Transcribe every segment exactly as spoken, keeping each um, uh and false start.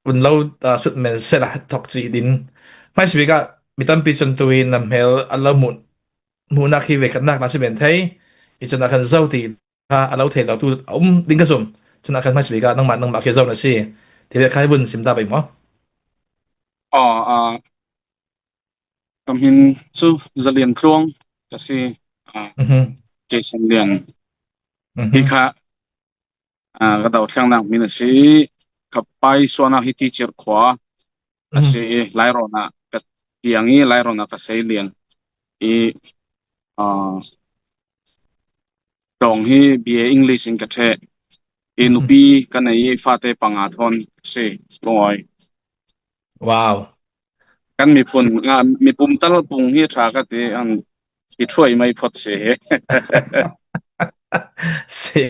vun lo, ah, sut men sela thok ci din. Hmaisabik ah mi tampi cun tu hi na hmel a lo hmuh, hmuhnak hi ve khatnak na si men thei. I cun a kan zo ti kha a lo thei lo tu a um ding ka zum. Cun a kan hmaisabik ah nangmah, nangmah khi zo na si. Ti ve kha hi vun sim ta pei maw? Aw, ah, ka hmin cu Zalian Tluang ka si, ah, Mhm. Jason Lian. Mhm. Hi kha, ah, ka dothlennak hmin a si. Ka pai suahnak hi Ticir khua a Mhm. si i, Lairawn ah ka tiang i, Lairawn ah ka sei lian i, ah, tlawng hi B A English in ka ṭheh i, Mhm. nupi ka nei i, fate panga thawn si lungawi. Wow. Kan miphun, ah, mipum talpung hi ṭha ka ti, an i ṭhuai mai phawt si hi. Si.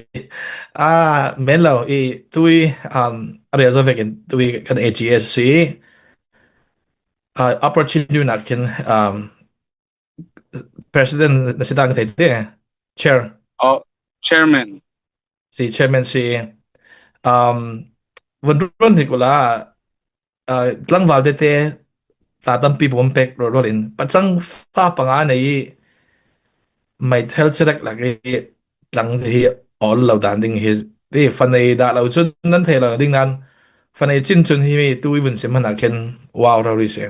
Ah, men lo, i tui, um, a rel zo vekin tui kan A G S si. Ah, opportunity nak khin, um, president na si ta ka thei te, chair. Oh, chairman. Si, chairman si. Um, vun run hi kula, ah, tlangval tete ta tampi pum pek rual rual in, pacang fa panga nei i, mai thel cerek lak i tlang hi awl lo dan ding hi, ti fanei dah lo cun nan thei lo ding nan, fanei cin cun hi mi tu i vun sim hmanh ah khin wow rori si.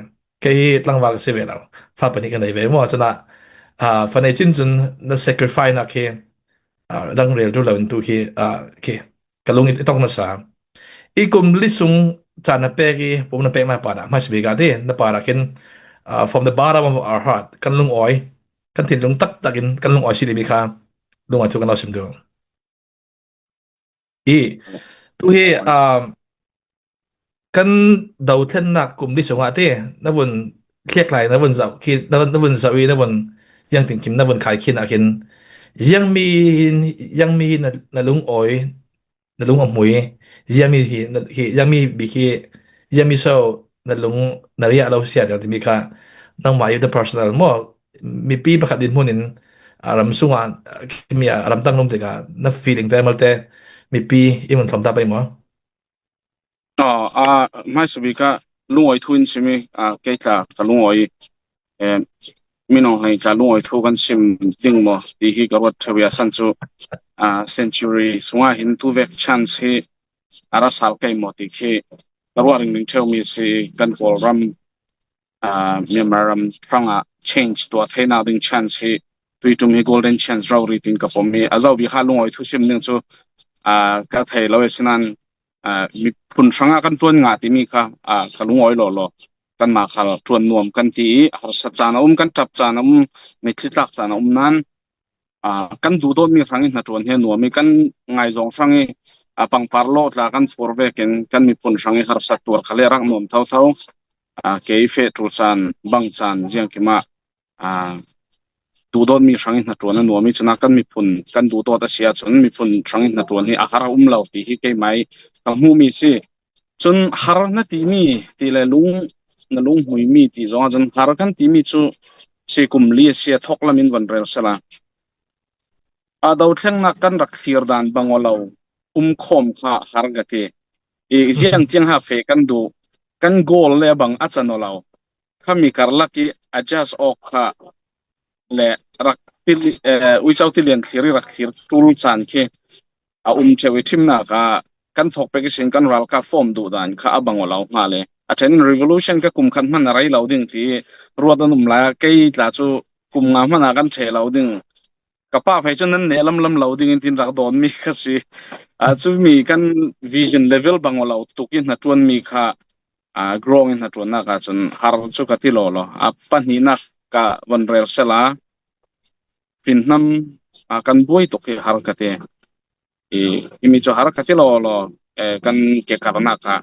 Kei hi tlangval ka si ve lo. Fa pahnih ka nei ve maw? Cun ah, ah, fanei cin cun na sacrifice nak hi, ah, dang rel ru lo in tu khi, ah, khi ka lung i tong nasa. I kum li sung caan na pek i pum na peknak parah, hmaisabik ah ti, na parah khin, ah, from the bottom of our heart, kan lungawi, kan thinlung taktak in kan lungawi si timi kha lungawi thu kan lo sim duh. I tu hi, um, kan dothlennak kum li sungah ti, na vun thlek lai, na vun zoh khi, na vun, na vun zoh i, na vun ziang tinkim, na vun khai khin ah khin, ziangmi hin, ziangmi hi na, na lungawi, na lung a hmui, ziangmi hi, na, hi, ziangmi bik hi, ziangmi so na lung na riah lo sia timi kha, nangmah i the personal maw, mipi pakhat dinhmun in, a ram sungah, a, mi a ramtang lum tikah na feeling te malte mipi i vun thlawm ta pei maw? Aw, a, hmaisabik ah lungawi thu in sim i, a, kei tla ka lungawi, eh, minung hei tla lungawi thu kan sim ding maw ti hi ka ruat ṭheu i a san cu, a, century sungah hin tu vek chance hi a ra sal kei maw ti khi ka ruah ringring ṭheu mi si kan Kawlram, aa, Myanmar ram hrangah change tuah theinak ding chance hi tuiṭum hi golden chance rori tin ka pom i a zo bik kha lungawi thusim ding cu, aa, ka thei lo. Asinain, aa, miphun hrangah kan ṭuan ngah timi kha, aa, ka lungawi lawlaw. Kanmah khal ṭuan nuam kan ti i harsat caan a um, kan ṭap caan a um, mitthli tlak caan a um nan, aa, kan duhdawtmi hrang i hnaṭuan hi a nuam i kan ngaizawng hrang i, aa, pangpar lawh tla kan phur vekin kan miphun hrang i harsat tuar khal i a rak nuam thotho. Aa, kei feh ṭul caan, bang caan, ziangkim ah, aa, duhdawtmi hrang i hnaṭuan a nuam i cun a kan miphun kan duhdawt a si ahcun miphun hrang i hnaṭuan hi a har a um lo ti hi keimah i ka hmuhmi si. Cun har na timi ti le lung, na lunghmuimi ti zongah cun har kan timi cu si kum li a si a thawk lam in van rel sela. A dothlennak kan rak thlir dan bang aw lo, um khawm kha har ka ti. I ziang tiang ha fe kan duh, kan goal le bang a can aw lo. Khami karlak i adjust awk kha le rak til, eh, uico tilian thlir i rak thlir ṭul caan khi a um ṭheu i ṭhimnak ah kan thawk pek ihsin kan ralkap form duh dan kha a bang aw lo hnga le. A ṭhen in revolution ka kum khat hmanh a rei lo ding ti ruat an um lai ah kei tla cu kum nga hmanh ah kan ṭhe lo ding. Ka pa phei cu nan neh lamlam lo ding in tin rak dawnmi ka si. Aa, cumi kan vision level bang aw lo tuk i hnaṭuanmi kha, aa, growing i hnaṭuannak ah cun har cu ka ti lawlaw. A pahnihnak ka van rel sela, hrinhnam, aa, kan buai tuk hi har ka ti. I, himi cu har ka ti lawlaw, eh, kan kekarnak ah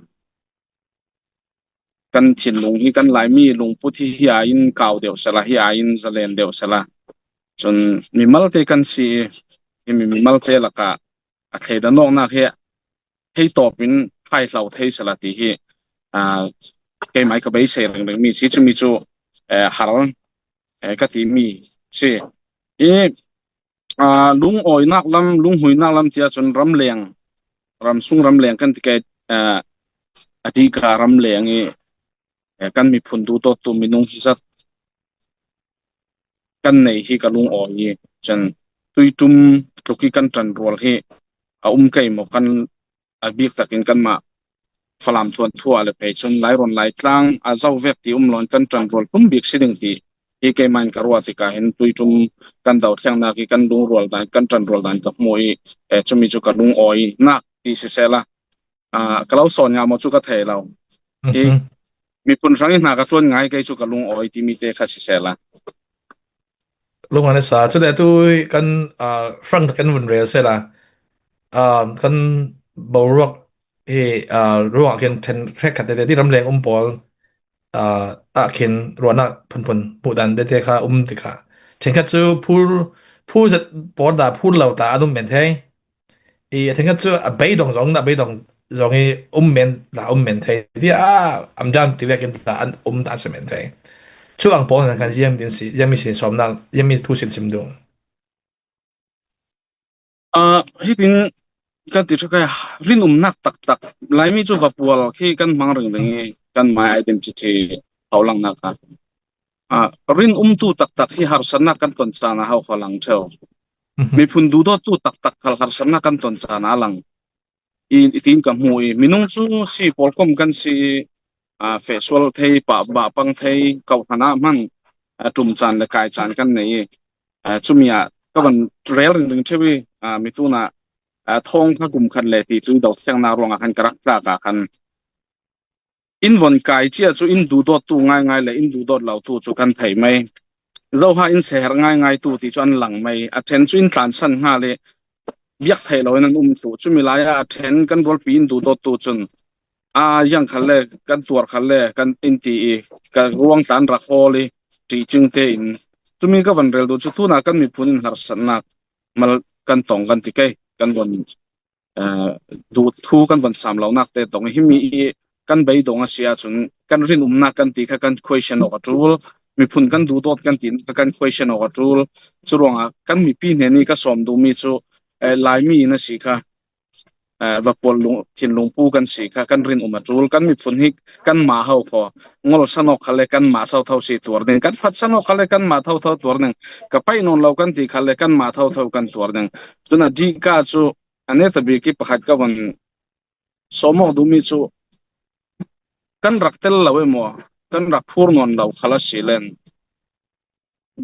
kan thinlung hi kan Laimi lungput hi, hi aiin kau deuh sela, hi aiin zalen deuh sela. Cun mimalte kan si i, himi mimalte lakah a thleidan awknak hi hei tawp in hmaihlo thei sela ti hi, aa, keimah i ka beisei ringring mi si cumi cu, eh, har, eh, ka timi si. I, aa, lungawinak lam, lunghmuinak lam ti ahcun ramleng, ramsung ramleng kan ti ke, aa, a dihka ram leng i, eh, kan miphun duhdawttu minung hi zat kan nei hi ka lungawi i, chan tuitum tluk i kan ṭanrual hi a um kei maw, kan a bik takin kanmah Falam thuanthu ah le phei chun Lairawn Laitlang a zo vek ti um loin kan ṭanrual tum bik si ding ti hi keimah in ka ruah tikah hin tuitum kan dothlennak i kan lungrual dan, kan ṭanrual dan ka hmu i, eh, chumi cu ka lungawinak ti sisehla, ah, ka lo sawn ngah maw cu ka thei lo. Hi miphun hrang i hna ka ṭuan ngai kei cu ka lungawi timi te kha sisehla. Lungawi na sa. Cule atu kan, ah, Frank kan vun rel sehla, ah, kan boruak hi, ah, ruangah khin ṭhen hrekkhat tete ti ramleng um pawl, ah, ah khin ruahnak phunphun hmuh dan tete kha um tikah ṭhenkhat cu phur, phur zet pawl dah phur lo ta an um men thei. I a ṭhenkhat cu a beidong zong, a beidong zong i um men, la um men thei. Ti a am dan ti vekin la an um ta si men thei. Cu ang pawl nan khan ziang din si, ziangmi si sawmnak, ziangmi thu sin sim duh. Ah, hitin kan ti ṭhak ai, rinumnak taktak. Laimi cu va pual khi kan hmang ringring i kan mai identity tho langnak ah, ah, rinumtu taktak hi harsatnak kan ton caan ah ho kha lang ṭheu. Miphun duhdawttu taktak khal harsatnak kan ton caan a lang. I, i tin ka hmu i, minung cu si pawlkom kan si i, aa, feh sual thei, pah, bah pang thei, ko hna ah hman, aa, ṭum caan le kai caan kan nei i, aa, cumi ah ka van rel ringring ṭheu i, aa, mi tunah, aa, thawng kha kum khat le ti tui dothlennak ruangah khan ka rak tlak ah khan in von kai cia cu in duhdawttu ngaingai le in duhdawt lotu cu kan thei mai. Zoha in seher ngaingai tu ti cu an lang mai. A ṭhen cu in tlansan hnga le biak thei lo in an um thluh. Cumi lai ah a ṭhen kan rualpi in duhdawttu cun a yang khat le kan tuar khat le kan in ti i ka ruang tlan rak hawl i ṭihcing tein cumi ka van rel duh cu tunah kan miphun in harsatnak mal kan tong kan ti kei kan von, eh, duh thu kan von sam lonak te tong himi i kan beidong a si ahcun kan rinumnak kan ti kha kan question awk a ṭul, miphun kan duhdawt kan ti kha kan question awk a ṭul. Curuangah kan mipi hnen i ka sawm duhmi cu, eh, Laimi in a si kha, eh, vapual lung, thinlung pu kan si kha kan rinum a ṭul. Kan miphun hi kanmah ho khaw ngolsan awk kha le kanmah thotho si tuar ding, kan phatsan awk kha le kanmah thotho tuar ding, ka paih nawn lo kan ti kha le kanmah thotho kan tuar ding. Cun a dihka cu a netabik i pakhat ka von sawm awk duhmi cu kan rak tel lo emaw, kan rak phur nawn lo khal a si len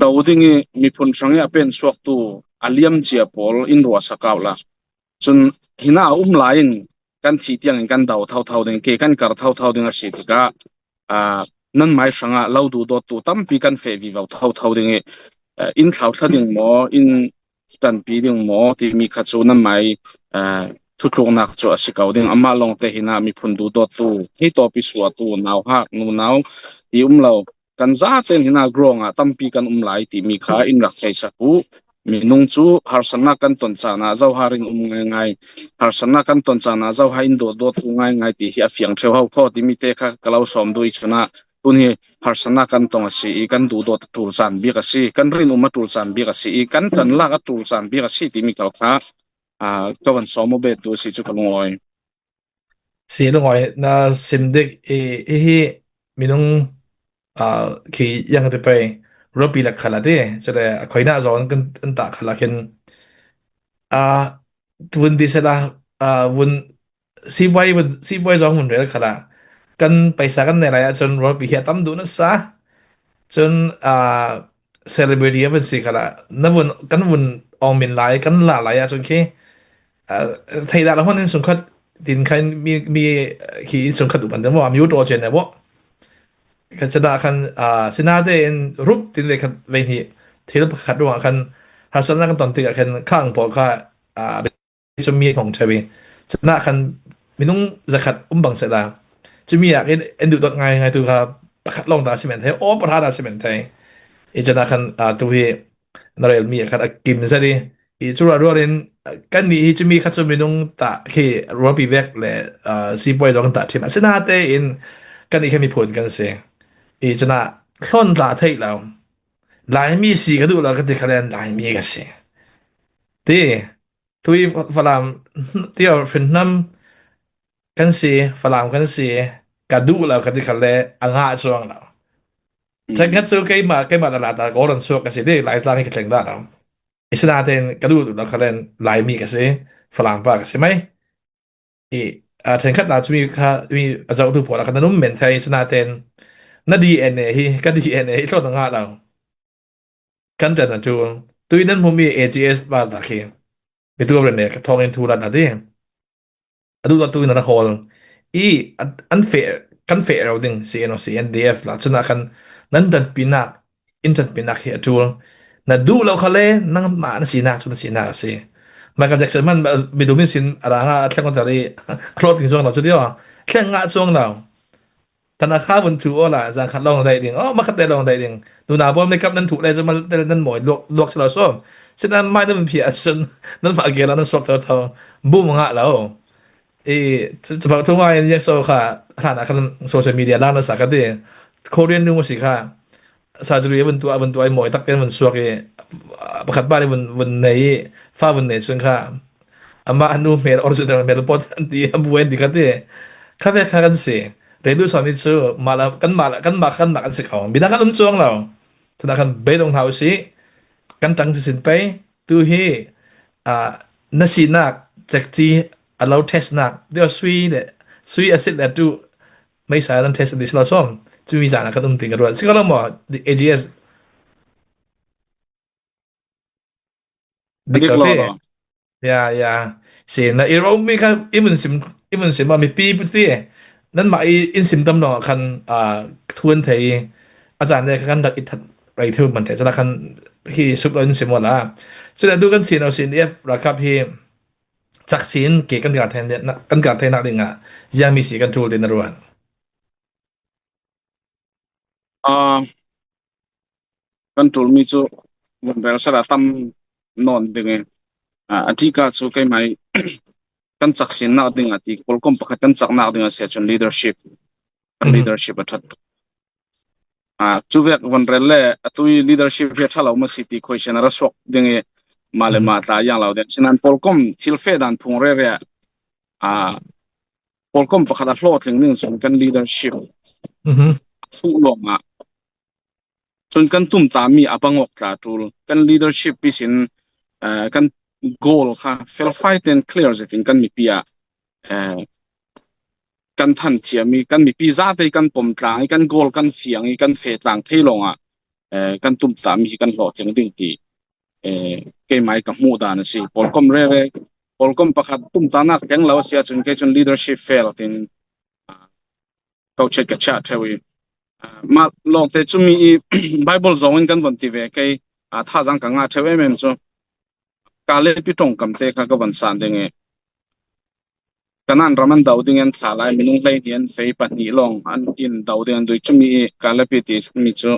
do ding i miphun hrang i a pen suaktu a liam cia pawl in ruahsak au la. Cun hinah a um lai in kan thih tiangin kan do thotho ding, ke kan kar thotho ding a si tikah, aa, nanmai hrangah lo duhdawttu tampi kan feh vivo thotho ding i, aa, in thlauthla ding maw, in ṭanpi ding maw timi kha cu nanmai, aa, thutluknak cu a si ko ding. Amah lawngte hinah miphun duhdawttu, hei tawpi suahtu, nauhak, nunau ti um lo, kan zaten hinah grong ah tampi kan um lai timi kha in rak theisak uh. Minung cu harsatnak kan ton caan ah zoha rinum ngaingai, harsatnak kan ton caan ah zoha in duhdawttu ngaingai ti hi a fiang ṭheu ho khaw timi te kha ka lo sawm duh i cunah tun hi harsatnak kan tong a si i kan duhdawt a ṭul caan bik a si, kan rinum a ṭul caan bik a si i kan ṭanlak a ṭul caan bik a si timi khal kha, aa, ka van sawm aw bet tu a si cu ka lungawi. Si lungawi na sim dik i, i hi minung, aa, khi yang ti pei rualpi lak khal a ti, cule a khoina zawn kan, kan tah khal a khin, aa, vun ti sela, aa, vun sibuai, vun sibuai zong vun rel khal a kan paisa kan nei lai ahcun rualpi hi a tam duh na sa. Cun, aa, celebrity a vun si khal a na vun, kan vun awng min lai, kan la lai ahcun khi, aa, theidah lo hmanh in sungkhat tin khan mi, mi khi in sungkhat uh man deuh maw, a mi uh ṭaw cian deuh maw? Kan cun ah khan, aa, sinatein rup tin ve khat ve hnih thil pakhat ruangah khan harsatnak kan ton tikah khan khang pawl kha, aa, cu mi a hnong ṭheu i, cun ah khan minung zakhat um bang sehla, cumi ah khin in duhdawt ngaingai tu kha pakhat lawng ta si men thei, aw pahra ta si men thei. I cun ah khan, aa, tu hi na relmi ah khan a kim zet i, i cu rualrual in, aa, kannih hi cumi kha cu minung tah khi rualpi vek le, aa, sipuai zong kan tah ṭhim. Asinatein kannih kha miphun kan si. I cun ah hlawn tla theih lo. Laimi si ka duh lo ka ti kha len Laimi ka si. Ti. Tui Falam, ti aw, hrinhnam, kan si, Falam kan si, ka duh lo ka ti kha le a ngah chuang lo. Ṭhenkhat chu keimah, keimah la la ta ka rawn suak ka si ti, Laitlang hi ka thleng dah lo. I sinaten ka duh duh lo kha len Laimi ka si, Falam pa ka si mai. I, a, ṭhenkhat na chu mi kha, mi a zohtu pawl a khan an um men thei, sinaten na D N A hi, ka D N A hi thlawt a ngah lo. Kan ṭan a ṭul. Tui nan hmu mi A G S pa ta khi. Mi tu ren ne ka thawngin thu lat na ti. A duh tu in a hawl. I, a, an feh, kan feh rau ding C N O C, N D F la. Chuna khan nan ṭanpinak, in ṭanpinak hi a ṭul. Na duh lo kha le, nangmah na sinak chu na sinak a si. Michael Jackson man, mi dum in sin a rang a, a thleng a tari, a hlawt ding chuang lo chu ti aw. Thleng ngah chuang lo. Tana kha vun thu aw la, zan khat lawng dai ding. Aw, ma khat te lawng dai ding. Nuna bol makeup nan thu le, chu ma te nan mawi luak, luak si lo sawm. Sin nan mai nan vun phia, sun, nan ma gel nan suak tho tho. Bum ngah lo. I, chu, chu bang thu mai yang so kha, hlan a khan social media lang na sa ka ti. Korean nu si kha. Surgery a vun tuah, a vun tuah, i mawi tak ten vun suak i, a, pakhat pa le vun, vun nei i, fa vun nei chun kha. Ama a nu hmel, original hmel pawt an ti, a buen ti ka ti. Kha ve kha kan si. Redu sawm i chu, mala, kan mala, kan ma, kan ma kan si kha. Bina kan um chuang lo. Chuna khan beidong hlau si. Kan tang si sin pei. Tu hi, a, na sinak, chek chi, a lo test nak. Dia sui le, sui a sit le tu. Mai sa nan test di silo som. Chu mi zana kan um ting ka ruat. Si ka lo mo, di A G S. Dik lo lo. Ya, ya. Si na i ro mi kha i mun sim, i mun sim ma mi pi pu ti. Nan ma i in sim tam lo khan, a, thuan thei. A zan le kan dak i that rai theu man thei. Chuna khan hi sup lo in sim wala. Chuna du kan si no sin i rakap hi. Chak sin ke kan ka thei na, kan ka thei nak ding a. Ziang mi si kan tul din ruan. A, kan tul mi chu vun rel sara tam non ding e. A, a ti ka chu keimai kan chak sin nak ding a ti, Polkom pakhat kan chak nak ding a sia chun leadership. Kan leadership a that. A, chu vek vun rel le, a tui leadership hi a tha lo ma si ti question a ra suak ding e, ma le ma tla yang lo ding. Sinan Polkom thil fe dan phung re re a, a, Polkom pakhat a hlawtling ding chun kan leadership. Fuh lawng a. Chun kan tum ta mi a bangawk tla tul. Kan leadership pisin, eh, kan goal kha fel fai ten clear zetin kan mipi a, eh, kan than thiam i, kan mipi zate kan pom tlang i, kan goal kan fiang i, kan fe tlang thei lawng a, eh, kan tum ta mi hi kan hlawtling ding ti. Eh, keimai ka hmuh dan a si. Polkom re re, Polkom pakhat tum ta nak teng lo a si a chun kei chun leadership fail tin, ah, ko chet ka cha theu i. Ah, ma lawng te chu mi i Bible zawng in kan von ti ve kei, ah, tha zang ka nga theu em em chu. Ka le pi tong kam te kha ka von san ding e. Kanan ram an dau ding an thla lai minung hlei ni an fei pahnih lawng an in dau ding an dui chu mi i ka le pi ti mi chu.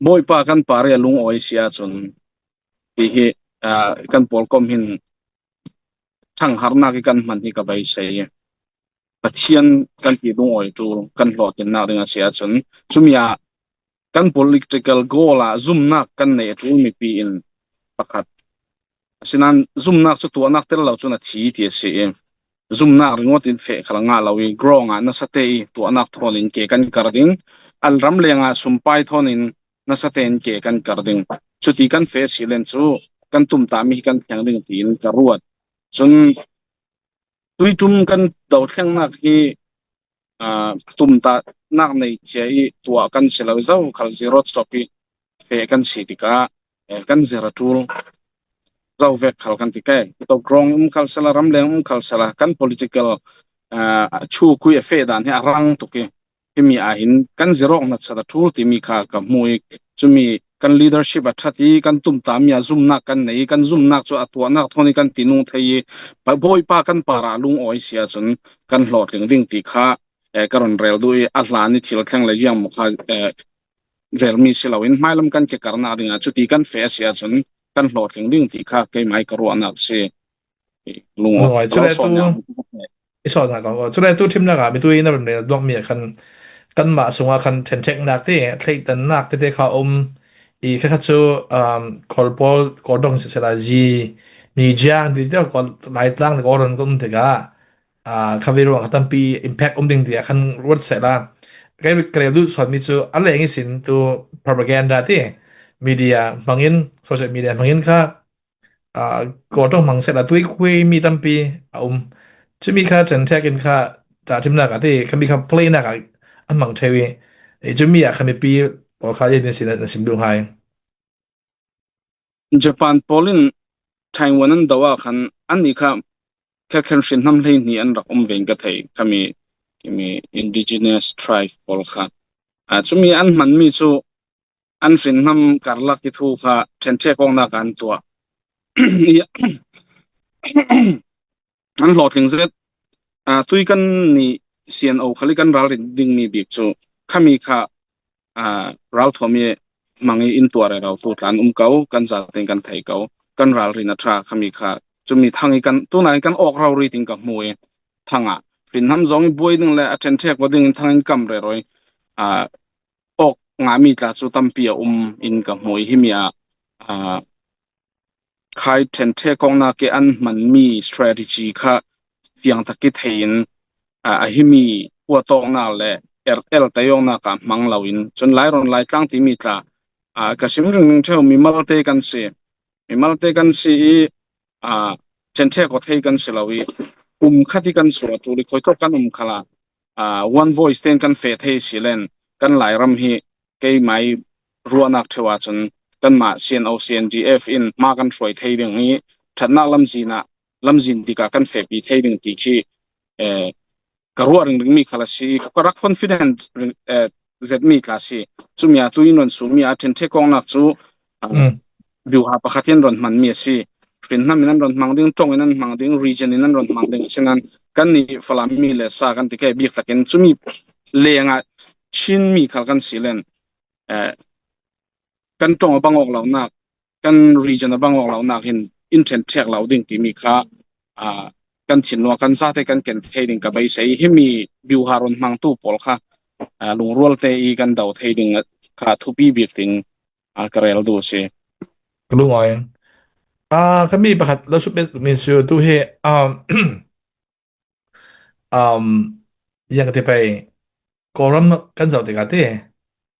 Bawipa kan pari a lungawi si a chun ti hi, ah, kan Polkom hin thangharnak i kan hman hi ka beisei. Pathian kan ti lungawi tul kan hlawhtlinnak ding a si a chun chumi a kan political goal a zumnak kan nei a tul mipi in pakhat. Asinan zumnak chu tuahnak tel lo chun a thi ti a si i. Zumnak ringawt in feh khal a ngah lo i grong a nasa te i tuahnak thawn in ke kan kar ding. Al ram leng a sumpai thawn in nasa te in ke kan kar ding. Chuti kan feh si len chu kan tum ta mi hi kan thiang ding tiin ka ruat. Chun tui tum kan do thlengnak hi, ah, tum ta nak nei cia i tuah kan si lo zo khal zero chop i feh kan si tikah, eh, kan zero tul zo vek khal kan ti kai. To grong um khal sela, ram leng um khal sela, kan political, ah, chu kui a feh dan hi a rang tuk i. Himi ah hin kan zirawk nasa ta tul timi kha ka hmu i, chumi kan leadership a that i, kan tum ta mi a zumnak kan nei i, kan zumnak chu a tuahnak thawn i kan ti nung thei i, pa, Bawipa kan par a lungawi si a chun kan hlawhtling ding ti kha, eh, ka rawn rel duh i, a hlan i thil thleng le ziang maw kha, eh, rel mi si lo in, hmailam kan ke karnak ding a chuti kan feh a si a chun kan hlawhtling ding ti kha keimai ka ruahnak si. Lungawi, chule tu i sawlna kong, chule tu thimnak ah mi tu i na rawn rel duak mi ah khan kanmah sungah khan ṭhenṭheknak te, thleitannak te te kha um i, kha kha chu, um, Kawl pawl, Kawl dawng sisela zi, mi ziang ti te Kawl Laitlang te Kawl rawn um tikah Aa, kha vei ruang kha tampi impact um ding tia khan ruat seh la. Kei ka rel duh suan mi cu a leng ihsin tu propaganda ti media hmangin, social media hmangin kha, aa, Kawl ṭong hmang seh la tui khui mi tampi a um. Cumi kha ṭhen ṭhek in kha tahṭhimnak ah ti kha mi kha play nak ah a hmang ṭheu i, i cumi ah kha mipi pawl kha ei din si na, na sim duh hai. Japan pawl in Taiwan an do ah khan annih kha kherkher hrinhnam hleihnih an rak um ve in ka thei, khami, khami indigenous tribe pawl kha. Aa, cumi an hmanmi cu an hrinhnam karlak i thu kha ṭhen ṭhek awknak ah an tuah. An hlawhtling zet. Aa, tui kan nih C N O khal i kan ralrin dingmi bik cu khami kha, aa, ralthuam i hmang i in tuah rero tu tlan um ko, kan zaten kan thei ko, kan ralrin a ṭha khami kha cumi thang i kan tunai kan awk rori ting ka hmu i thang ah hrinhnam zong i buai ding le a ṭhen ṭhek ding in thang in kam rero i, aa, awk ngahmi tla cu tampi a um in ka hmu i himi ah, aa, khai ṭhen ṭhek awknak i an hmanmi strategy kha fiang tak i thei in, aa, a himi huat awknak le er, el tei awknak ah hmang lo in cun Lairawn Laitlang timi tla, aa, ka sim ringring ṭheu mimalte kan si. Mimalte kan si i, aa, ṭhen ṭhek aw thei kan si lo i, kum khat i kan sual ṭul i khuitawk kan um khala, aa, one voice tein kan feh thei si len kan Lairam hi keimai ruahnak ṭheu ahcun kanmah C N O, C N D F in hma kan hruai thei ding i ṭhatnak lamzin ah, lamzin tikah kan fehpi thei ding ti khi, eh, ka ruah ringringmi khal a si i ka rak confident ring, eh, zetmi tla si. Cumi ah tuin rawn summi ah ṭhen ṭhek awknak cu, ah, biuha pakhat in rawn hmanmi a si. Hrinhnam in an rawn hmang ding, ṭong in an hmang ding, region in an rawn hmang ding a si nan kannih Falam mi le sa kan ti ke bik takin cumi lengah Chin mi khal kan si len, eh, kan ṭong a bang awk lonak, kan region a bang awk lonak hin in ṭhen ṭhek lo ding timi kha, aa, kan thinlung kan zate kan ken thei ding ka beisei. Himi biuha rawn hmangtu pawl kha, aa, lungrualte i kan do thei ding kha thupi bik ding, aa, ka rel duh a si. Ka lungawi. Aa, khami pakhat lo sut bet min su tu hi, aa, um, yang ka ti pei, Kawlram kan zoh tikah ti,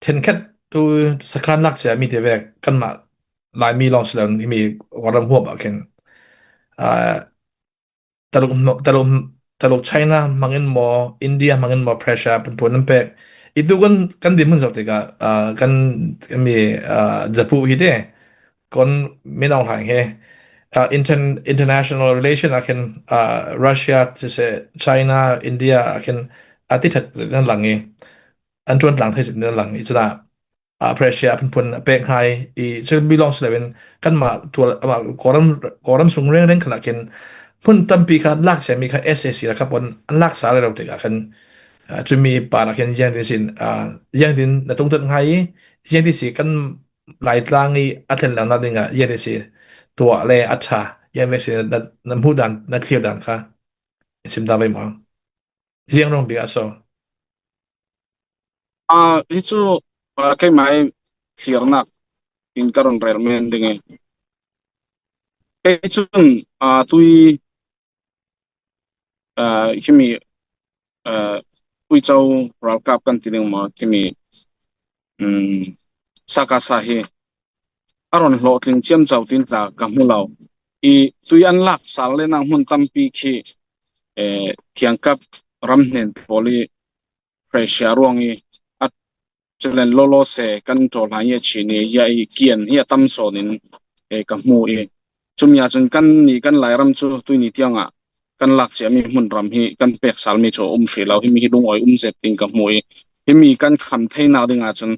ṭhenkhat tu sakhan lak cia mi ti vek kanmah Laimi lawng si lo himi Kawlram huap ah khin, aa, Taluk, Taluk, Taluk China hmangin maw, India hmangin maw, pressure phunphun an pek. I tu kan, kan dinhmun zoh tikah, aa, kan, kan mi, aa, zapu hi te, kon minung hlai he, aa, inter-, international relation ah khin, aa, Russia, sise, China, India ah khin a ti ṭhat zet nan lang i, an ṭuan tlang thei zet nan lang i, cunah, aa, pressure a phunphun a pek hngai i, cu mi lawng si loin kanmah tual, amah Kawlram, Kawlram sung rengreng khan ah khin hmun tampi kha lak cia mi kha S A C ralkap an, an lak sa rero tikah khan, aa, cumi par ah khin ziang din sin, aa, ziang din na tungtat hngai i, ziang din si kan Laitlang i a thlen lo na dingah ziang din si tuah le a ṭha, ziang din si na, na hmuh dan, na thlir dan kha sim ta vei maw? Ziang rong bik a so. Aa, hi cu, aa, keimah i thlirnak in ka rawn rel men ding i. Kei cun, aa, tui, aa, himi, aa, Uico ralkap kan ti ding maw, himi, um, Sakasa hi a rawn hlawhtling ciamco tin tla ka hmu lo. I tui an lak sal le nang hmun tampi khi, eh, kiangkap ram hnen pawl i pressure ruang i a culen lolo se kan ṭawlhai hi a chin i hia i kian hi a tam sawn in, eh, ka hmu i cumi ah cun kan nih kan Lairam cu tuini tiangah kan lak ciami hmun ram hi kan pek salmi cu a um hrih lo, himi hi lungawi um zet ding ka hmu i himi kan kham theinak dingah cun,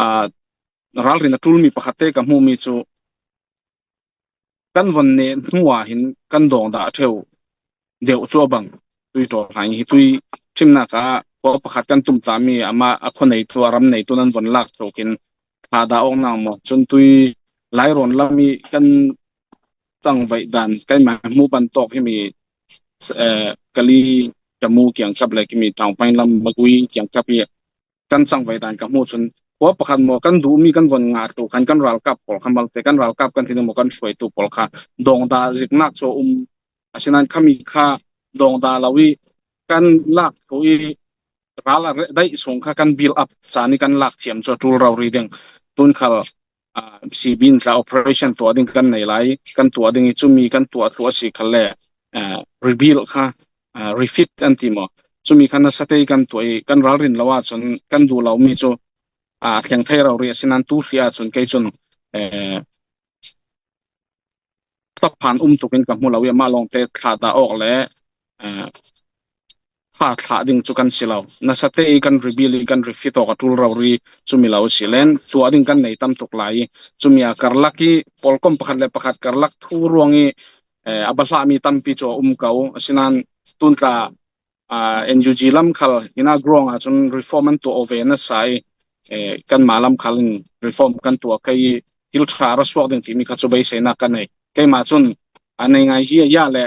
aa, ralrin a ṭulmi pakhatte ka hmuhmi cu kan von neh hnuah hin kan dawngdah ṭheu deuh cu a bang. Tui ṭawlhai hi tui ṭhimnak ah khua pakhat kan tumtahmi amah a khua neitu, a ram neitu nan von lak tuk in thahdah awknak maw? Cun tui Lairawn lam i kan cangvaih dan, keimah hmuh pan tawk himi, eh, Kali Tamu kiangkap le kimi Taungpain lam Magui kiangkap i kan cangvaih dan ka hmuh cun khua pakhat maw kan duhmi kan von ngah tu khan kan ralkap pawl kha malte kan ralkap kan ti maw kan hruaitu pawl kha dawngdah ziknak cu a um. Asinan khami kha dawng dah lo i kan lak thu i ral a daih sung kha kan build up caan i kan lak thiam cu a ṭul rori ding. Tun khal, ah, si bin tla operation tuah ding kan nei lai, kan tuah ding i cumi kan tuah thluh a si khalle, ah, rebuild kha, ah, refit an ti maw? Cumi kha nasa te i kan tuah i kan ralrin lo ahcun kan duh lomi cu, ah, thleng thei rori a si nain tu hri ahcun kei cun, eh, thlaphan um tukin ka hmu lo i amah lawngte thlahdah awk le, eh, tha thlah ding cu kan si lo. Nasa te i kan rebuild i kan refit awk a ṭul rori cumi lo si len tuah ding kan nei tam tuk lai i cumi a karlak i pawlkom pakhat le pakhat karlak thu ruang i, eh, a bahlahmi tampi cu a um ko. Asinain tun tla, ah, N U G lam khal hina grong ahcun reform an tuah aw ve nasa i, eh, kanmah lam khal in reform kan tuah kei i thil ṭha ra suak ding timi kha cu beiseinak ka nei. Keimah cun a nei ngai hi a ya le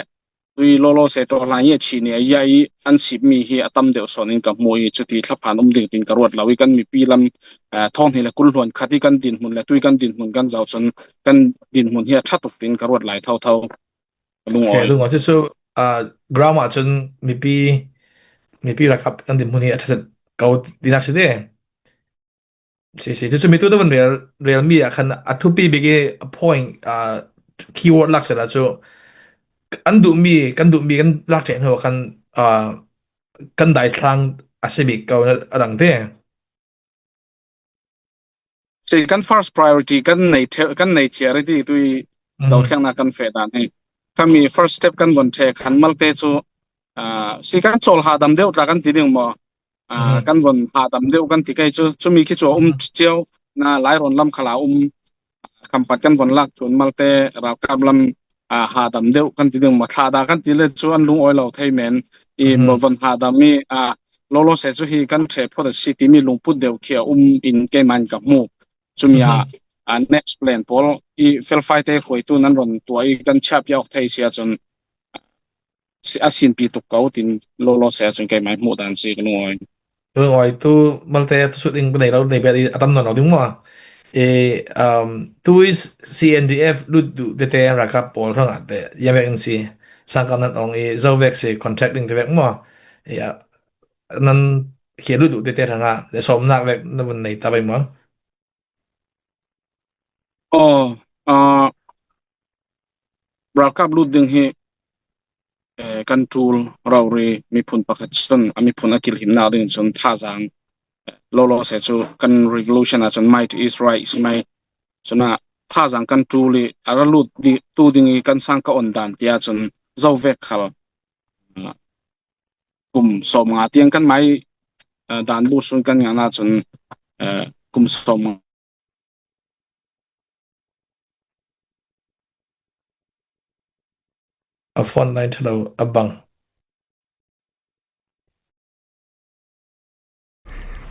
tui lawlaw se ṭawhlan i a chih ni a ya i an sipmi hi a tam deuh sawn in ka hmu i cuti thlaphan um ding tin ka ruat lo i kan mipi lam, ah, thawng hnih le kul hluan khat i kan dinhmun le tui kan dinhmun kan zoh cun kan dinhmun hi a ṭha tuk tin ka ruat lai thotho. Ka lungawi. Okay, lungawi. Cucu, ah, ground ah cun mipi, mipi ralkap kan dinhmun hi a ṭha zet ko tinak si te. Si, si. Cucu mitu na vun rel, relmi ah khan a thupi bik i a point, ah, keyword lak sehla cu an duhmi, kan duhmi kan lak ṭheh hnu ah khan, ah, kan daithlang a si bik ko a dang te. Si, kan first priority kan nei ṭheh, kan nei cia rih ti tui dothlennak kan feh dan hi. Khami first step kan von ṭheh khan malte cu, ah, si kan cawl hadam deuh tla kan ti ding maw? Ah, kan von hadam deuh kan ti kei cu, cumi khi cu a um cio, na Lairawn lam khal a um, Khampat kan von lak cun malte ralkap lam, ah, hadam deuh kan ti ding maw? Thlahdah kan ti le cu an lungawi lo thei men i von hadam i, ah, lawlaw se cu hi kan ṭheh phawt a si timi lungput deuh khi a um in keimah in ka hmu. Cumi ah, ah, next plan pawl i felfai te hruaitu nan von tuah i kan chiahpiak thei si ahcun, si, a sinpi tuk ko tin lawlaw se ahcun keimah hmuh dan si ka lungawi. Lungawi tu malte tu sut ding nei lo nei bia a tam nawn lo ding maw? E, um, tu i C N D F lut duh tete ralkap pawl hrangah te ya vek in si sangkal nan ong i zo vek si contact ding te vek maw? Ya, nan khi lut duh tete hrangah le sawmnak vek na vun nei ta bai maw? Aw, ah, ralkap lut ding hi, eh, kan ṭul rori miphun pakhat cun a miphun a kilhimnak ding cun thazaang, eh, lawlaw se cu kan revolution ah cun might is right si mai. Cun ah thazaang kan ṭul i a ra lut dih, tu ding i kan sang ka on dan tiah cun zo vek khal, ah, kum sawmnga tiang kan mai, ah, dan bu sun kan ngan ahcun, ah, kum sawmnga a phone line ṭhalo a bang.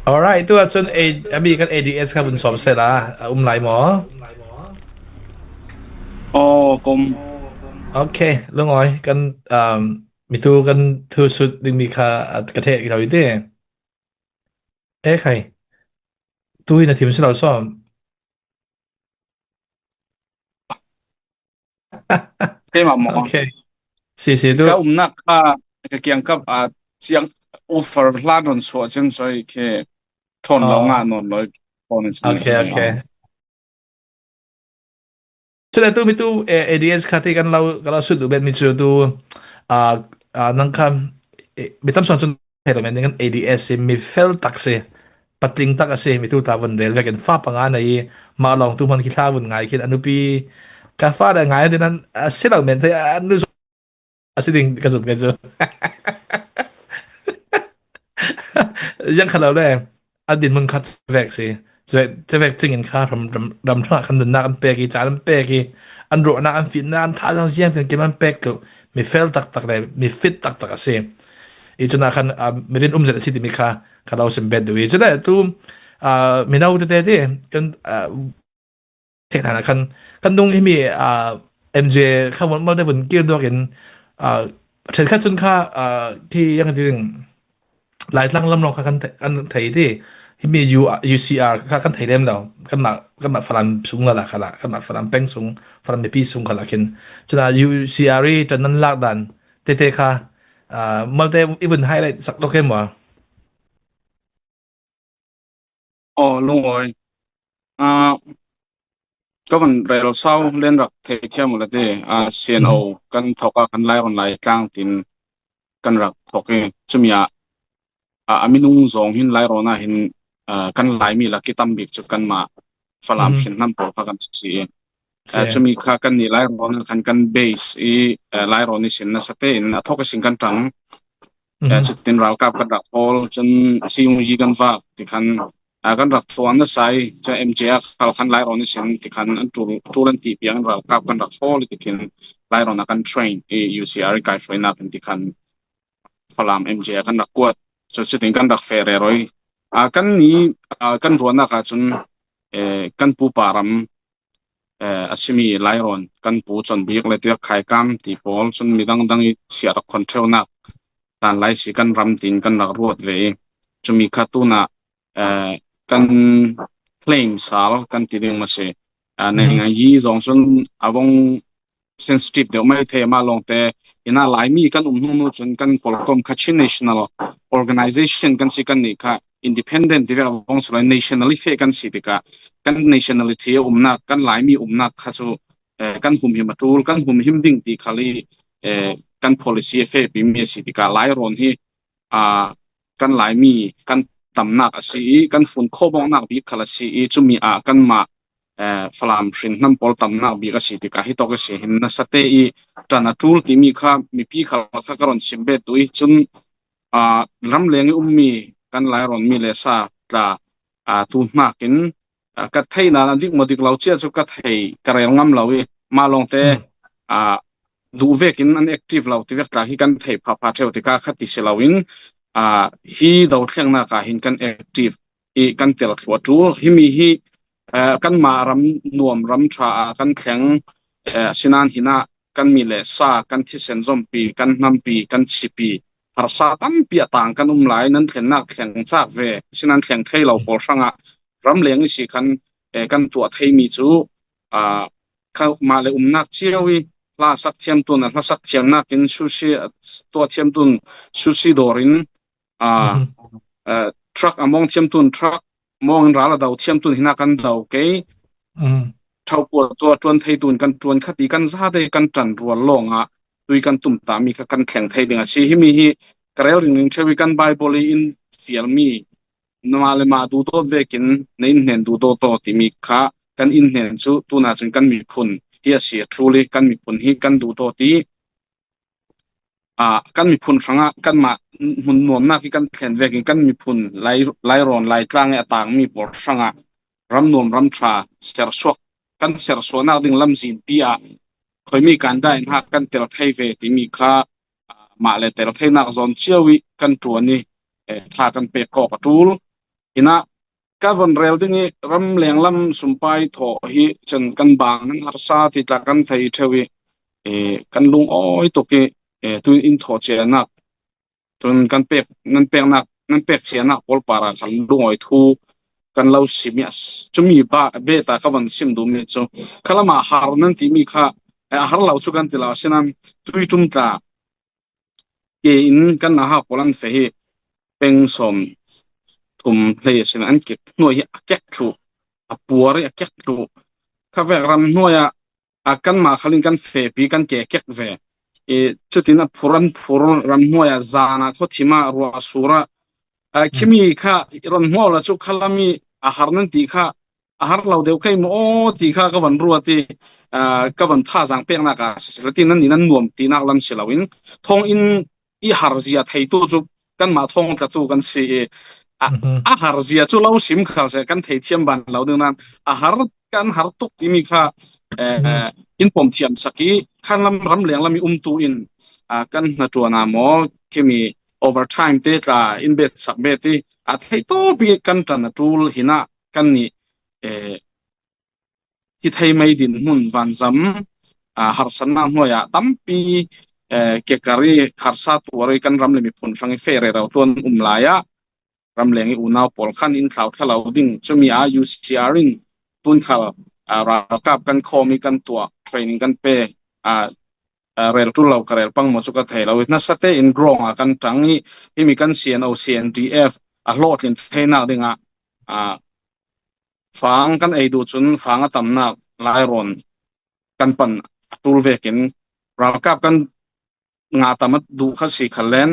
Alright, tu ahcun a, a mi kan A D S kha vun sawm sehla a um lai maw? Aw, kom. Okay, lungawi kan, um, mitu kan thu sut dingmi kha, ah, ka ṭheh lo i ti. E khai. Tu hi na thim si lo sawm. Keimah maw? Okay. Si, si tu. Ka umnak kha ka kiangkap ah ciang offer hlan ron suah cin soi khi ṭhawn lo ngah nawn lo. Okay, okay. Cule tu mi tu, eh, A D S kha ti kan lo, kan lo sut duh bet mi cu tu, ah, ah, nang kha, eh, mi tam suan cun thei lo men kan A D S si mi fel tak si, patling tak a si, mi tu ta vun rel vekin fa panga nei i mah lawng tu hman khi thla vun ngai khin a nupi ka fa le ngai a din an a si lo men thei a nu a si ding ka zumh ngai cu. Ziang kha lo le, a dinhmun kha cavek si. Cavek, cavek cingin kha ram, ram, ram hrangah khan nunnak an pek i, caan an pek i, an ruahnak, an fimnak, an thazaang ziang tin kim an pek tluh. Mi fel taktak le, mi fit taktak a si. I cunah khan, ah, mi rin um zet a si timi kha ka lo sim bet duh i. Cule tu, ah, mino tete ti, kan, ah, theh hna khan kan nung himi, ah, M J kha vun malte vun kir duak in, ah, ṭhenkhat cun kha, ah, khi yang ti ding Laitlang lam lawng kha kan thei, kan thei ti himi U, U C R kha kan thei lem lo. Kanmah, kanmah Falam sung lala kha lah, kanmah Falam peng sung, Falam mipi sung kha lah khin. Cun ah U C R i ṭan nan lak dan tete kha, Ah, malte i vun highlight sak lo ke maw? Aw, Lungawi. Ah, ka van rel sau len rak thei thiam uh la te. Ah, C N O kan thawk a kan Lairawn Laitlang tin kan rak thawk i, chumi ah, ah, a minung zawng hin Lairawn ah hin, ah, kan Laimi lak i tam bik chu kanmah Falam hrinhnam pawl kha kan si i. Ah, chumi kha kan nih Lairawn ah khan kan base i, ah, Lairawn i sin nasa tein a thawk i sin kan ṭang. Eh, chutin ralkap kan rak hawl, chun C U G kan vak ti khan, ah, kan rak tuan nasa i, chun M J a khal khan Lairawn i sin ti khan an tul, tul an tih piang in ralkap kan rak hawl i ti khin Lairawn a kan train i U C R i kaihruainak in ti khan Falam M J a kan rak kuat. Chu chutin kan rak feh rero i. Ah, kan ni, ah, kan ruahnak ah cun, eh, kan pupa ram, eh, a simi Lairawn kan pu Chonbik le Tiak Khaikam ti pawl, chun midang dang i siah rak khon ṭheunak hlan lai si kan ram tiin kan rak ruat ve i, chumi kha tunah, eh, kan claim sal kan ti ding maw si. Ah, Nei Aung Hlaing zong cun a vong sensitive deuh mai thei, amah lawngte. Inah Laimi kan um hnu hnu cun kan pawlkom kha Chin National Organization kan si, kan nih kha independent ti vek a vong si lo, national i feh kan si tikah kan nationality a umnak, kan Laimi umnak kha cu, eh, kan humhim a ṭul, kan humhim ding ti khal i, eh, kan policy a fehpi mi a si tikah Lairawn hi, ah, kan Laimi kan tamnak a si i, kan fun khawbawngnak bik khal a si i, chumi ah kanmah, eh, Falam hrinhnam pawl tamnak bik a si tikah hitawk i si hin nasa te i ṭan a ṭul timi kha mipi khal kha ka rawn sim bet duh i, cun, ah, ramleng i ummi kan Lairawn mi le sa tla, ah, tu hnakin, ah, ka theihna a dik maw dik lo cia cu ka thei, ka rel ngam lo i, mah lawngte, ah, duh vekin an active lo ti vek tla hi kan thei phapha ṭheu tikah kha ti si loin, ah, hi dothlengnak ah hin kan active i kan tel thluah ṭul. Himi hi, eh, kanmah ram nuam ram ṭha ah kan thleng, eh, sinan hinah kan mi le sa, kan thisen zompi, kan hnampi, kan chipi, harsa tampi a tang kan um lai, nan thlennak thleng cak ve, sinan thleng thei lo pawl hrangah ramleng i si khan, eh, kan tuah theimi cu, ah, kha mah le umnak cio i hlasak thiam tun a hlasak thiamnak in sushi, ah, tuah thiam tun sushi dawr in, ah, ah, truck a mawng thiam tun truck mawng in ral a do thiam tun hinah kan do kei. Ṭhauhpual tuah ṭuan thei tun kan ṭuan kha ti kan zate kan ṭan rual lawngah tui kan tum tami kha kan thleng thei ding a si. Himi hi ka rel ringring ṭheu i kan Bible i in fialmi mah le mah duhdawt vekin na in hnen duhdawt aw timi kha kan in hnen cu tunah cun kan miphun hi a si a ṭul i kan miphun hi kan duhdawt i, ah, kan miphun hrangah kanmah hmun nuamnak i kan thlen vekin kan miphun Lai, Lairawn Laitlang i a tangmi pawl hrangah ram nuam ram ṭha sersuak, kan sersuahnak ding lamzinpi ah khuimi kan dah in hak kan tel thei ve timi kha, ah, mah le tel theinak zawn cio i kan ṭuan i, eh, tha kan pek kawk a ṭul. Inah ka von rel ding i ram lenglam sumpai thawh hi cun kan bang nan harsa ti tla kan thei ṭheu i, eh, kan lungawi tuk i, eh, tu in thawh cianak, cun kan pek, nan peknak, nan pek cianak pawl parah khan lungawi thu kan lo sim i a s-, cumi bah, beta ka von sim duhmi cu khalam a har nan timi kha, eh, a har lo cu kan ti lo, asinan tui ṭum tla ke in kan nahak pawl an feh hi peng sawm thum hlei asin an kek hnuai hi a kek thluh, a puar i a kek thluh. Kha vek ram hnuai ah, a kanmah khal in kan fehpi kan ke kek ve. I, cutin a phur an phur ram hnuai ah zan ah khuathim ah ruah a sur ah, a, khimi kha i ron hmuah la cu khalam i a har nan ti kha a har lo deuh kei maw aw ti kha ka van ruat i, ah, ka van thazaang peknak ah siseh, ti nan nih nan nuam tinak lam si loin thawnginn i har zia theitu cu kanmah thawng tlatu kan si i, a, a har zia cu lo sim khal se kan thei thiam ban lo ding nan a har, kan har tuk timi kha, eh, in pom thiam sak i khan lam ram leng lam i umtu in, ah, kan hnaṭuan ah maw khimi overtime te tla in bet sak bet i a theih tawp i kan ṭan a ṭul hinah kan nih, eh, hi thei mai dinhmun vanzam, ah, harsatnak hnuai ah tampi, eh, kekar i harsa tuar i kan ram le miphun hrang i feh rero tuan um lai ah ramleng i unau pawl khan in thlauthla lo ding. Cumi ah U C R in tun khal, ah, ralkap kan khawm i kan tuah training kan pe, ah, ah, rel tul lo ka rel pang maw chu ka thei lo i, nasa te in ground a kan tang i, himi kan C N O, C N D F a hlawhtlin theinak dingah, ah, fang kan ei duh cun fang a tamnak Lairawn kan pan a tul vekin ralkap kan ngah tam a duh kha si khal len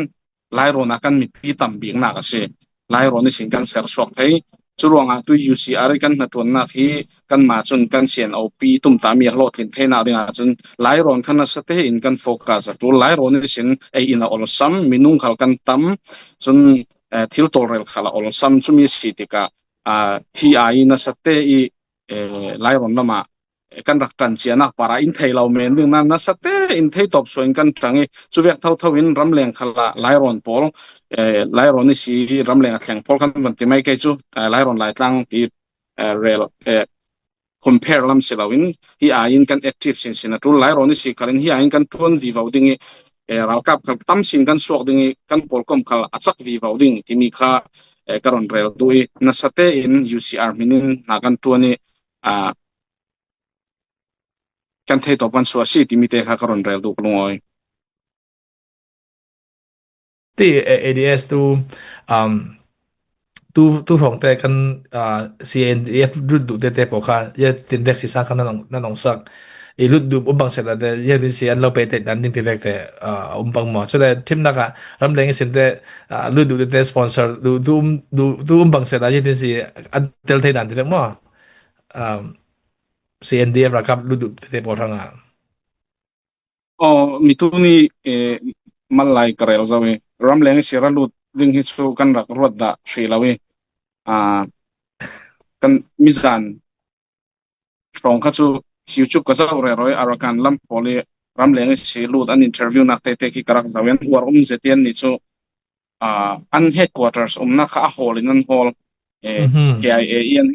Lairawn a kan mipi tam biknak a si. Lairawn ihsin kan ser suak thei. Curuangah tui U C R i kan hnaṭuannak hi kanmah cun kan C N O P tumtahmi a hlawhtlin theinak dingah cun Lairawn kha nasa te in kan focus a ṭul. Lairawn ihsin ei in a olsam, minung khal kan tam, cun, eh, thil tawlrel khal a olsam. Cumi si tikah, ah, hi ai nasa te i, eh, Lairawn lamah kan rak ṭan cianak parah in thei lo men ding nan nasa te in thei tawp suah in kan ṭang i, cuvek thotho in ramleng khalah Lairawn pawl, eh, Lairawn i si ramleng a thleng pawl kan van ti mai kei cu, eh, Lairawn Laitlang ti, eh, rel, eh, compare lam si loin hi ai in kan active sinsin a ṭul. Lairawn i si khalin hi ai in kan ṭuan vivo ding i, eh, ralkap khal tam sin kan suak ding i, kan pawlkom khal a cak vivo ding timi kha, eh, ka rawn rel duh i, nasa te in U C R hmin in hna kan ṭuan i, ah, kan thei tawp kan suah si timi te kha ka rawn rel duh ka lungawi. Ti, eh, A D S tu, um, tu, tu hrawng te kan, ah, C N D F lut duh te te pawh kha, ya tin dek si sang kha nan ong, nan ong sak. I lut duh um bang se dah te, ya tin si an lo pe te dan ding ti vek te, ah, um bang maw. Cule thimnak ah ramleng i sin te, ah, lut duh te te sponsor duh, duh um, duh, duh um bang se dah, ya tin si an tel thei dan ti vek maw. Um, C N D F ralkap lut duh te te pawl hrangah. Aw, mi tuni, eh, mal lai ka rel zo i, ramleng i si ra lut ding hi cu kan rak ruat dah hrih lo i, ah, kan mizan hrawng kha cu YouTube ka zoh rero i, Arakan lam pawl i ramleng i si lut an interview nak tete khi ka rak zoh i, an uar um zet i, annih cu, ah, an headquarters umnak kha a hawl in an hawl. Eh, Mhm. K I A i an,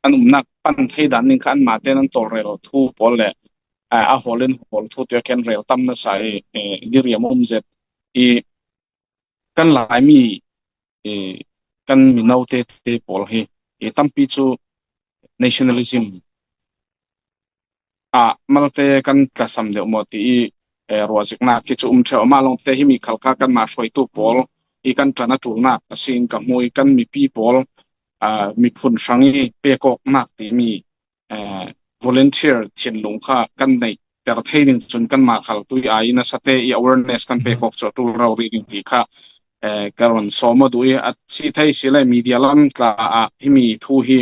an umnak pan thei dan ning kha anmah tein an tawlrel thu pawl le, ah, a hawl in hawl thu tiah kan rel tam nasa i, eh, diriam um zet i, kan Laimi, eh, kan mino tete pawl hi, eh, tampi cu nationalism ah malte kan tlasam deuh maw ti i, eh, ruahziknak khi cu um ṭheu. Amah lawngte himi khal kha kanmah hruaitu pawl i kan ṭan a ṭulnak a si in ka hmu i, kan mipi pawl, ah, miphun hrang i pekawknak timi, eh, volunteer thinlung kha kan neih ter thei ding cun kanmah khal tui ai nasa te i awareness kan pek awk cu a ṭul rori ding ti kha, eh, ka rawn sawm aw duh i, a si thei si le media lam tla ah himi thu hi,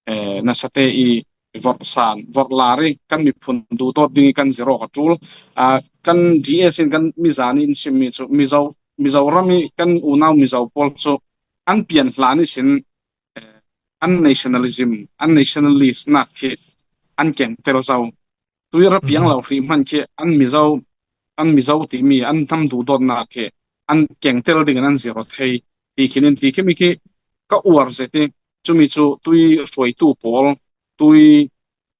eh, nasa te i vorh san, vorh lar i kan miphun duhdawt ding i kan zir awk a ṭul. Ah, kan D S in kan mizan i in simmi cu Mizo, Mizoram i kan unau Mizo pawl cu an pian hlan ihsin, eh, an nationalism, an nationalist nak khi an keng tel zo. Tui ra piang lo hrih hman khi an Mizo, an Mizo timi an hnam duhdawtnak khi an keng tel dingin an zir aw thei ti khin in ti khi mi khi ka uar zet i, cumi cu tui hruaitu pawl, tui,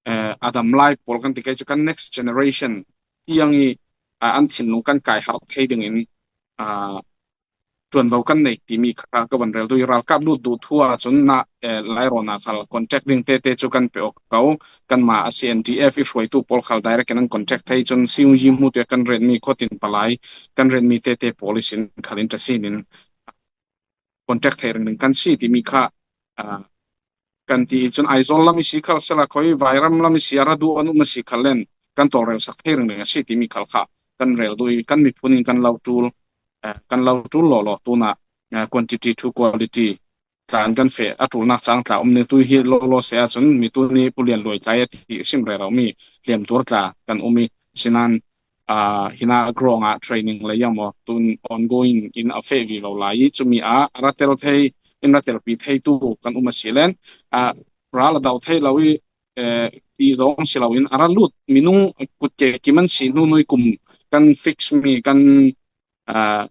eh, a dam lai pawl kan ti kei cu kan next generation tiang i, ah, an thinlung kan kai harh thei dingin, ah, ṭuanvo kan nei timi kha ka van rel duh i, ralkap lut duh thu ah cun na, eh, Lairawn ah khal contact ding tete cu kan pe awk ko. Kanmah a C N D F i hruaitu pawl khal direct in an contact thei cun C U G hmu tiah kan renmi khuatin palai kan renmi tete pawl ihsin khal in ṭha sin in contact thei ringring kan si timi kha, ah, kan ti i cun Aizawl lam i si khal sela khoi Vairam lam i si a ra duh an um a si khal len kan tawlrel sak thei ringring a si timi khal kha kan rel duh i kan miphun in kan lo ṭul, eh, kan lo ṭul lawlaw tunah, eh, quantity to quality tla in kan feh a ṭulnak cang tla um ning tui hi lawlaw se ahcun mi tuni Pu Lian Luai tlai a ti sim rero mi hliamtuar tla kan um i sinan, ah, hina ground ah training lei ah maw tun ongoing in a feh vivo lai i cumi ah a ra tel thei in ra telpi thei tu kan um a si len, ah, ral a dau thei lo i, eh, ti zong si lo in a ra lut minung kutke kim an si hnu nui kum kan fix mi kan, ah,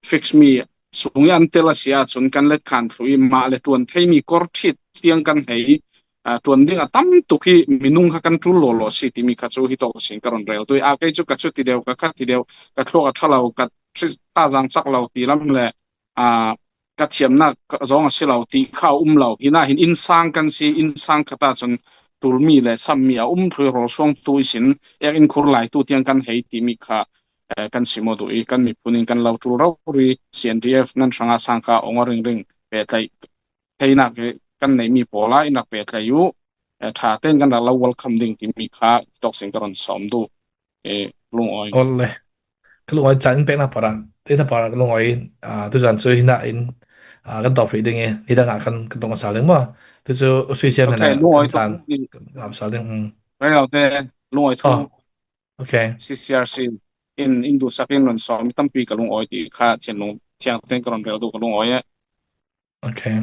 fix mi sung i an tel a si ahcun kan let khan thlu i mah le ṭuan thei mi kor ṭhit tiang kan hei, ah, ṭuan ding a tam tuk i minung kha kan ṭul lawlaw si timi kha cu hi tawk a sin ka rawn rel duh i, ah, kei cu ka cu ti deuh, ka khat ti deuh, ka thluak a ṭha lo, ka ṭhi-, ta zang cak lo ti lam le, ah, ka thiamnak ka zong a si lo ti kha a um lo. Hina hin innsang kan si, innsang khat ahcun tulmi le sammi a um thlu i rawl suang tu ihsin ek in khur lai tu tiang kan hei timi kha, eh, kan sim aw duh i, kan miphun in kan lo tul rori, C N D F nan hranga sang kha awng a ringring, pehtlaih theinak hi kan nei mi pawl a i nak pehtlaih uh, eh, ṭha tein kan rak lo welcome ding timi kha tawk sin ka rawn sawm duh, eh, lungawi. Awle. Ka lungawi chan in pekna parah, ina parah ka lungawi, ah, tuzan chu hina in, ah, kan tawp hrih ding i, ni dangah kan, kan tawng sal ding maw. Tu chu official hena lungawi kan thu chan, kan ngam sal ding, hmm. Rengau te, lungawi thu. Oh, okay. C C R C in, in duhsak in rawn sawm tampi ka lungawi tih kha Thianlung Thiang ten ka rawn rel duh ka lungawi e. Okay.